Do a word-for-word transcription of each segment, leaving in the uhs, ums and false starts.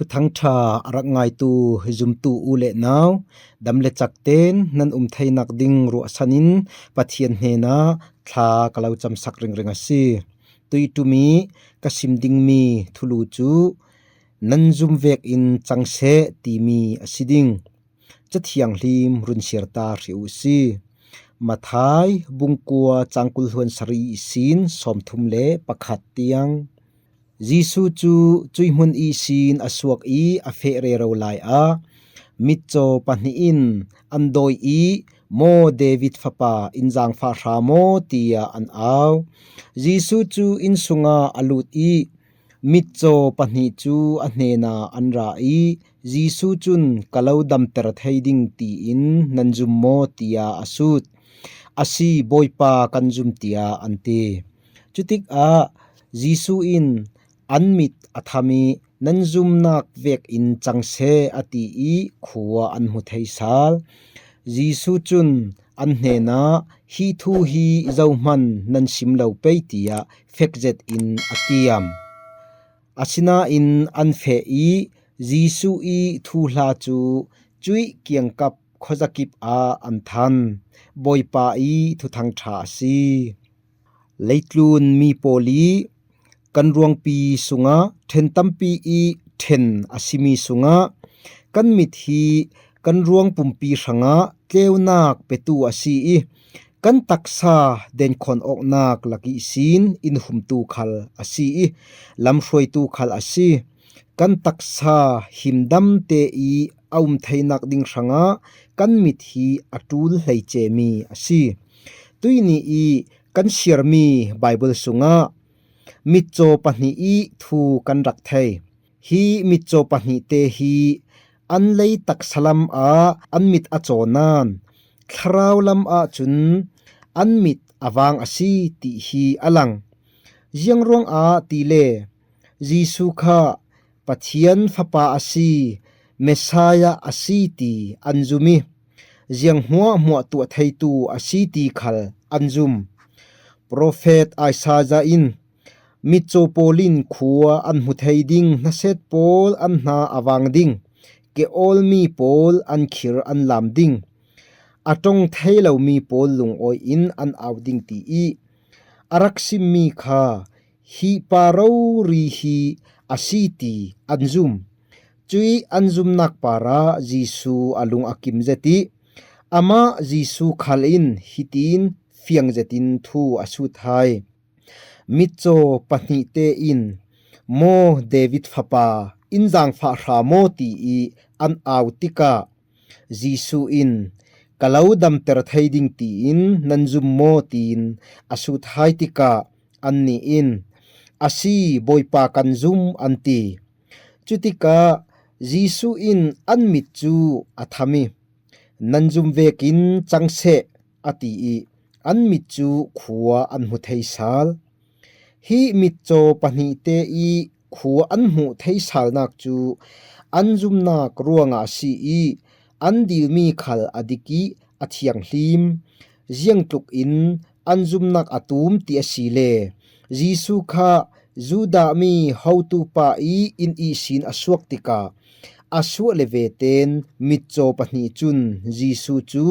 Thuthang ṭha a rak ngaitu zumtu u le nau, dam le cak ten nan um theinak ding ruahsan in Pathian hnenah thla ka lo camsak ringring a si. Tuiṭum i ka sim dingmi thulu cu nan zum vekin cang seh timi a si ding. Cathianghlim run siar ta hri u si. Mathai bungkua cangkul hluan sari ihsin sawmthum le pakhat tiang. Jesuh cu cuihmun ihsin a suak i a feh rero lai ah mitcaw pahnih in an dawi i, "Maw David fapa, in zaangfah hra maw?" tiah an au. Jesuh cu inn sungah a lut i mitcaw pahnih cu a hnenah an ra i, Jesuh cun, "Ka lo damter thei ding tiin nan zum maw?" tiah a sut. "A si, Bawipa, kan zum," tiah an ti. Cutikah Jesuh in an mit a tham i, "Nan zumnak vekin cang seh," a ti i khua an hmu thei sal. Jesuh cun an hnenah, "Hi thu hi zohman nan sim lo pei," tiah fek zetin a tiam. Asinain an feh i Jesuh i thuhla cu cuih kiangkap khuazakip ah an than. Bawipa i Thuthang ṭha a si. Leitlun mi pawl i kan ruangpi sungah ṭhen tampi i ṭhen a simi sungah kan mit hi kan ruang pumpi hrangah tleunak petu a si i, kan taksa denkhawn awknak lak ihsin inhumtu khal a si i, lamhruaitu khal a si. Kan taksa himdamte i a um theinak ding hrangah kan mit hi a ṭul hleicemi a si. Tuihni i kan siarmi Baibal sungah mitcaw pahnih i thu kan rak thei. Hi mitcaw pahnihte hi an lei taksa lam ah an mit a caw nain thlarau lam ahcun an mit a vang a si ti hi a lang. Ziangruangah tile Jesuh kha Pathian Fapa a si, Messiah a si ti an zum i, ziang hmuahhmuah tuah theitu a si ti khal an zum. Profet Isaiah in, "Mitcaw pawl in khua an hmu thei ding hnaset pawl an hna a vang ding, ke awlmi pawl an khir an lam ding, a ṭong thei lomi pawl lungawi in an au ding," ti i a rak simmi kha hi pa rori hi a si ti an zum. Cuih an zumnak parah Jesuh a lung a kim zet i, amah Jesuh khal in hitin fiang zetin thu a sut hai. Mitcaw pahnihte in, "Maw David fapa, in zaangfah hra maw?" ti i an au tikah Jesuh in, "Ka lo damter thei ding tiin nan zum maw?" tiin a sut hai tikah annih in, "A si, Bawipa, kan zum," an ti. Cutikah Jesuh in an mit cu a tham i, "Nan zum vekin cang seh," a ti i an mit cu khua an hmu thei sal. Hi mitcaw pahnihte i khua an hmuh thei salnak cu an zumnak ruangah a si i an dilmi khal a dik i a thianghlim. Ziangtluk in an zumnak a tum ti a si le, Jesuh kha Judah mi hotu pa i inn ihsin a suak tikah a suah le ve ten mitcaw pahnih cun Jesuh cu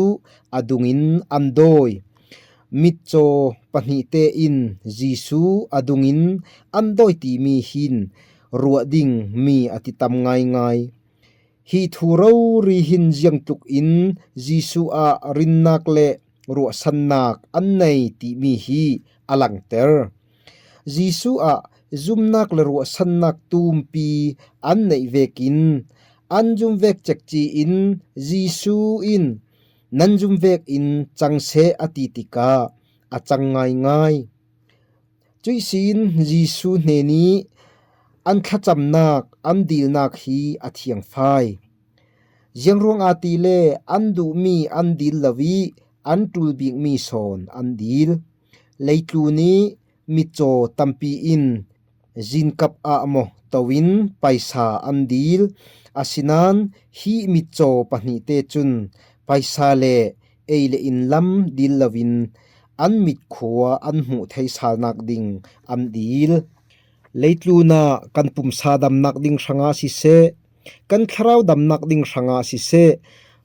a dungin an dawi. Mitcaw pahnihte in Jesuh a dungin an dawi timi hin ruah ding mi a ti tam ngaingai. Hi thu rori hin ziangtluk in Jesuh ah rinnak le ruahsannak an nei timi hi a langter. Jesuh ah zumnak le ruahsannak tumpi an neih vekin an zum vek cekci in Jesuh in, "Nan zum vekin cang seh," a ti tikah a cang ngaingai. Cuihsin Jesuh hnen i an thlacamnak, an dilnak hi a thiangfai. Ziangruangah tile an duhmi an dil lo i an ṭul bikmi sawn an dil. Leitlun i mitcaw tampi in zinkap ah maw to in paisa an dil. Asinain hi mitcaw pahnihte cun paisa le ei le in lam dil loin an mit khua an hmuh thei salnak ding an dil. Leitlunah kan pumsa damnak ding hrangah siseh, kan thlarau damnak ding hrangah siseh,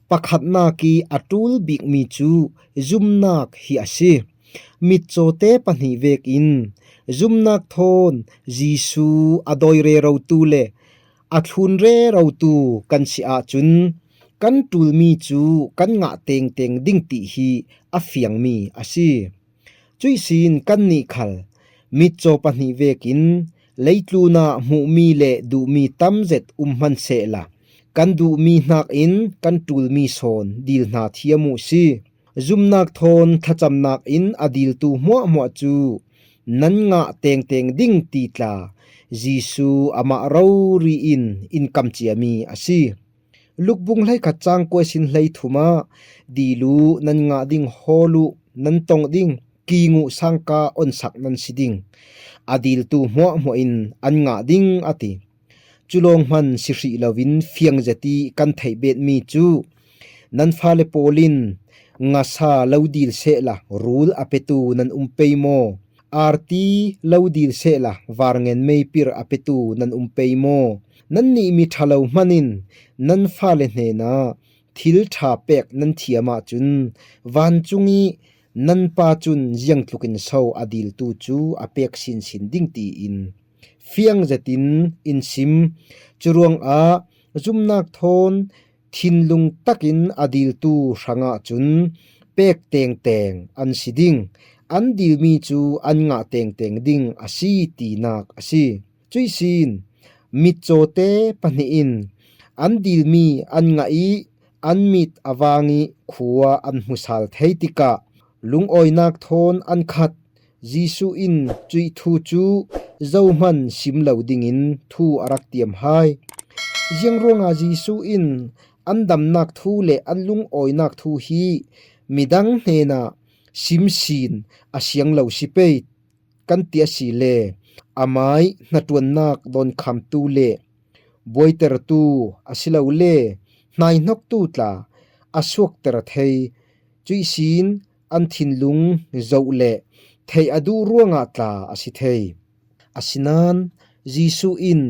pakhatnak ih a ṭul bikmi cu zumnak hi a si. Mitcawte pahnih vekin zumnak thawn Jesuh a dawi rerotu le a thlun rerotu kan si ahcun kan ṭulmi cu kan ngah tengteng ding ti hi a fiangmi a si. Cuih sin kannih khal mitcaw pahnih vekin leitlunah hmuhmi le duhmi tam zet um hmansehla kan duhmi hnakin kan ṭulmi sawn dil hna thiam uh si. Zumnak thawn thlacamnak in a diltu hmuahhmuah cu nan ngah tengteng ding ti tla Jesuh amah rori in in kam ciami a si. Lukbung hleikhat cang kuaisin hleithum ah dil uh nan ngah ding, hawl uh nan tong ding, king uh sangka onsak nan si ding, a diltu hmuahhmuah in an ngah ding a ti. Cu lawng hman si hrih loin fiang zet ih kan theih betmi cu nan fale pawl in ngasa lo dil sehla rul a petu nan um pei maw? Arti lo dil sehla varngen meipir a petu nan um pei maw? Nannih mi ṭhalo hman in nan fale hnenah thil ṭha pek nan thiam ahcun vancung ih nan Pa cun ziangtlukin so a diltu cu a pek sinsin ding tiin fiang zetin in sim. Curuangah zumnak thawn thinlung takin a diltu hrangah cun pek tengteng an si ding, an dilmi cu an ngah tengteng ding a si tinak a si. Cuih sin mitcawte pahnih in an dilmi an ngah ih an mit a vang ih khua an hmusal thei tikah lungawinak thawn an khat. Jesuh in cuih thu cu zohman sim lo dingin thu a rak tiam hai. Ziangruangah Jesuh in an damnak thu le an lungawinak thu hi midang hnenah simsin a siang lo si pei kan ti asile amai hnaṭuannak dawnkhamtu le buaitertu asilole hnaihnoktu tla a suakter thei. Cuih sin an thinlung zoh le theih a duh ruangah tla a si thei. Asinain Jesuh in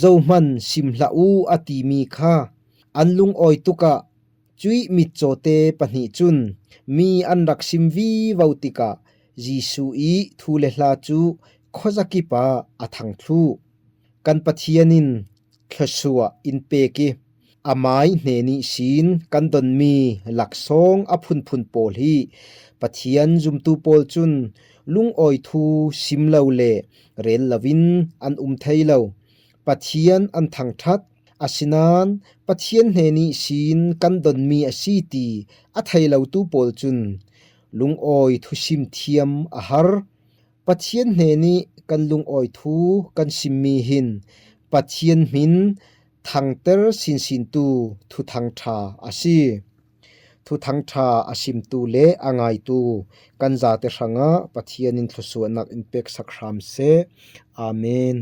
zohman sim hlah uh a timi kha an lungawi tukah cuih mitcawte pahnih cun mi an rak sim vivo tikah Jesuh ih thu le hla cu khuazakip ah a thang thluh. Kan Pathian in thluasuah in pek ih amai hnen ihsin kan donmi laksawng a phunphun pawl hi Pathian zumtu pawl cun lungawi thu sim lo le rel loin an um thei lo. Pathian an thangṭhat. Asinain Pathian hnen ihsin kan donmi a si ti a thei lotu pawl cun lungawi thusim thiam a har. Pathian hnen ih kan lungawi thu kan simmi hin Pathian hmin thangter sinsintu thuthang ṭha a si. Thuthang ṭha a simtu le a ngaitu kan zate hrangah Pathian in thluasuahnak in peksak hram seh. Amen.